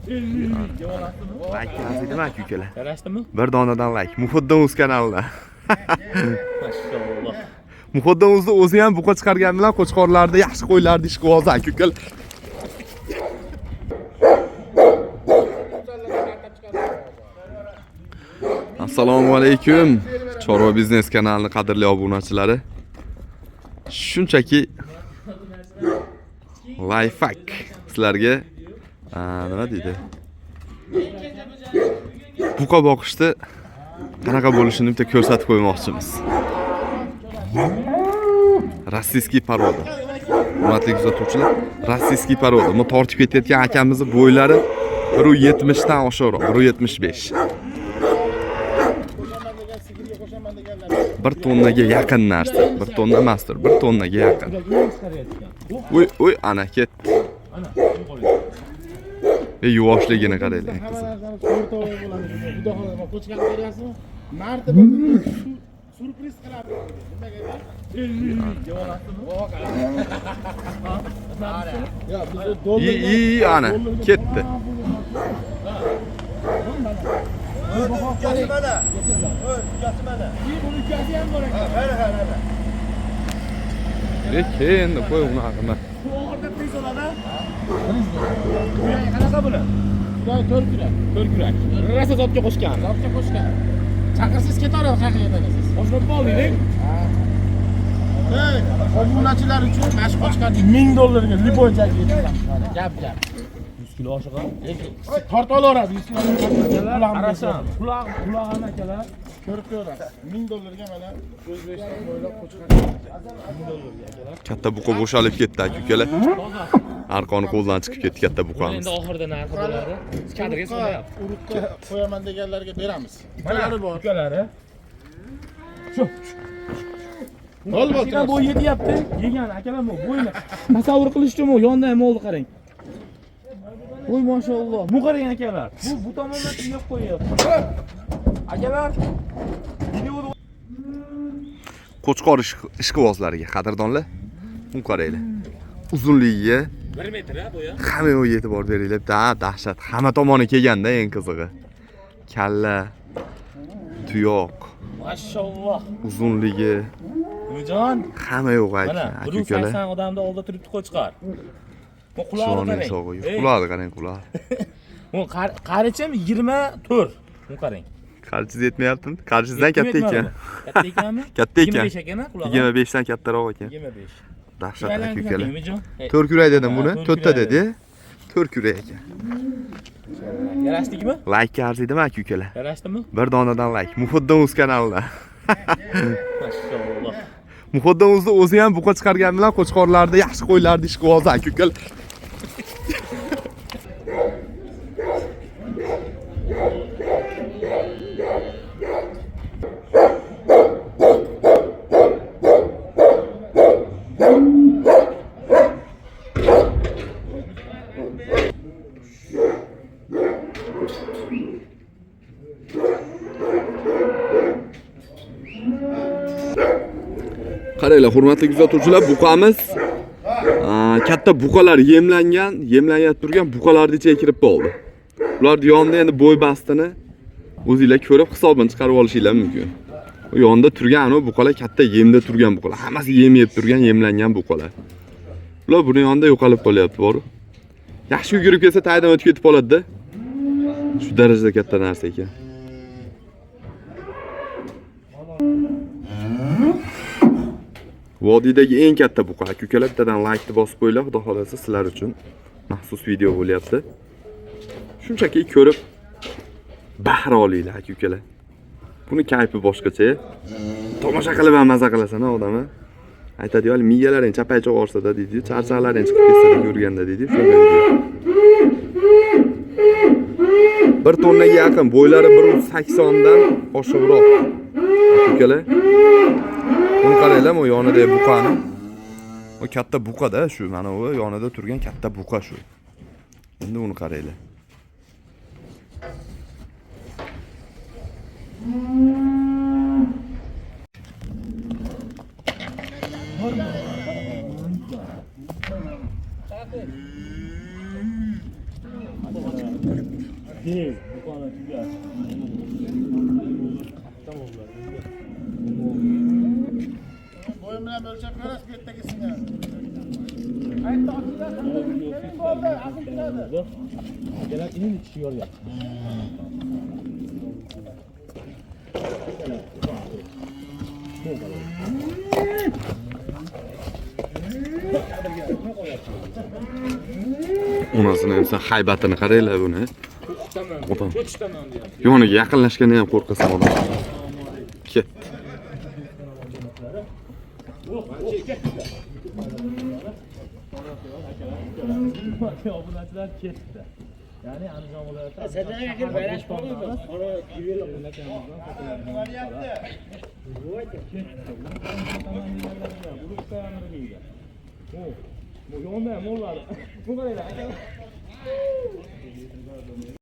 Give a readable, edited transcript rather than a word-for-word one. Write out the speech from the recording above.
Like arzidimi aka ukalar? Yarashdimi? Bir donadan like. Muhiddin Uz kanalida. Mashalloh. Muhiddin Uzni o'zi ham buqa chiqargan bilan qo'chqorlarni yaxshi qo'ylarni ishqibozi aka ukalar. Assalomu alaykum. Chorva biznes kanalining qadrli obunachilari. Shunchaki lifehack sizlarga nima deydi? Buqa boqishni qanaqa bo'lishini bitta ko'rsatib qo'ymoqchimiz. Rossiyskiy порода. Hurmatli kuzatuvchilar, rossiyskiy порода. Bu tortib ketayotgan akamizni bo'ylari 1.70 dan oshiqroq, 1.75. 1 tonnaga yaqin narsa. 1 tonna emasdir, 1 tonnaga yaqin. Uy, uy, ana ketdi. Ana, yo'qoldi. E yuvoshligini qaranglar, qizi. Xudo xohlasa qo'chqor ko'ryapsizmi? Marta bir syurpriz qiladi. Nimaga? Yo, biz I, i, ana ketdi. Lekin endi qo'y unaqa qilma. Oxirida priz oladi. Qanaqa buni? Xudoy to'rt kurak. To'rt kurak. Rosa zotga qo'shgan. Zotga qo'shgan. Chaqirsiz ketaveradi qayerga yetasiz. Qo'shilib qolding. Hey, obunachilar uchun mana shu qo'chqorni 1000 dollarga liboy joyga yetkazamiz. Mana gap gap. 100 kilo oshig'i. Torta olaveradi 100 kilo. Qarasam, quloq, qulog'ini akalar. Ko'rib ko'rasiz. 1000 dollarga mana O'zbekiston bo'ylab qo'chqor. 1000 dollarga akalar. Katta buqa bo'shalib ketdi aka ukalar. Arqoni qo'ldan chiqib ketdi katta buqamiz. Endi oxirida narxi bo'ladi. Kadrga solyapti. Urug'ga qo'yaman deganlarga beramiz. Ukalari bor. Ukalari. Shu. Bol bol. Mashina bo'yi yetyapti. Yegan akalar bu bo'yini tasavvur qilish uchun bu yondan ham oldi qarang. Voy mashalloh. Bu qarang akalar. Bu tomondan yeb qo'yyapti. Akalar, videoda Qo'chqor ishqibozlariga qadrdonlar. Buni qaranglar. Uzunligiga 1 metr ha bo'yi. hamma yo'q e'tibor beringlar. Da dahshat. Hamma tomoni kelganda eng qizig'i. Kalla, tuyoq, Mashalloh. uzunligi, Nima hamma yo'q Mana aka ukalar. 180 odamni oldida turibdi qo'chqor. Bu qulog'ini Shularning qarang. sog'i. Ey, Qulog'i qarang, qulog'i. Bu qarichim 24. Bu qarang. Qarchingiz yetmayaptimi? Qarchingizdan katta ekan. Katta ekanmi? Katta ekan. 25 ekan qulog'i. 25 dan kattaroq ekan. 25. Dahshat aka ukalar. Nima To'rt kurak dedim Ha, buni. to'rt To'rtta kurak dedi. To'rt kurak ekan. Yarashdikmi? Like arzidimi aka ukalar? Yarashdimi? Bir donadan like. Muhiddin Uz kanalida. Mashalloh. Muhiddin Uzni o'zi ham buqa chiqargan bilan qo'chqorlarni yaxshi qo'ylarni ishqibozi aka ukalar. Qaranglar, hurmatli kuzatuvchilar, buqamiz katta buqalar yemlangan, yemlanayotib turgan buqalarni ichiga kirib qoldi. Ularni yonida endi bo'y bastini o'zinglar ko'rib hisobini chiqarib olishinglar mumkin. U yonida turgan anavi buqalar katta yemda turgan buqalar, hammasi yem yeb turgan, yemlangan buqalar. Ular buni yonida yo'qolib qolyapti, bor. Yaxshi yugurib kelsa taydan o'tib ketib qoladi-da. Shu darajada katta narsa ekan. Vodiydagi eng katta buqa. Aka ukalar bittadan like-ni bosib qo'yinglar, xudo xolasa sizlar uchun maxsus video bo'lyapti. Shunchaki ko'rib bahra olinglar aka ukalar. Buni kayfi boshqacha. Tomosha qilib ham maza qilasan odam. Aytadi-yu, hali miyalaring chapaycha og'risa-da deydi-yu, charchaqlaring chiqib ketsa yurganda deydi-yu, shunday deydi. 1 tonnaga yaqin, bo'ylari 1.80 dan oshiqroq. Aka ukalar. Buni qaranglar, bu yonidagi buqani. O katta buqa-da shu, mana u yonida turgan katta buqa shu. Endi uni qaranglar. Dev, buqani tugash. Katta mollar. Bo'yim bilan o'lchab ko'rasiz, bu yerdagisini. Qayerda ochiladi? Bo'ldi, aql turadi. Akalar endi tishi yoryapti. Onasini ham sen haybatini qaranglar buni. Qo'rqitaman. Otam. Cho'chitaman deyapti. Yoniga yaqinlashganda ham qo'rqasan odam. Ketdi. Obunachilar ketdi. Ya'ni Andijon viloyati. Bu yonda ham mollar. Bu qaranglar, akalar.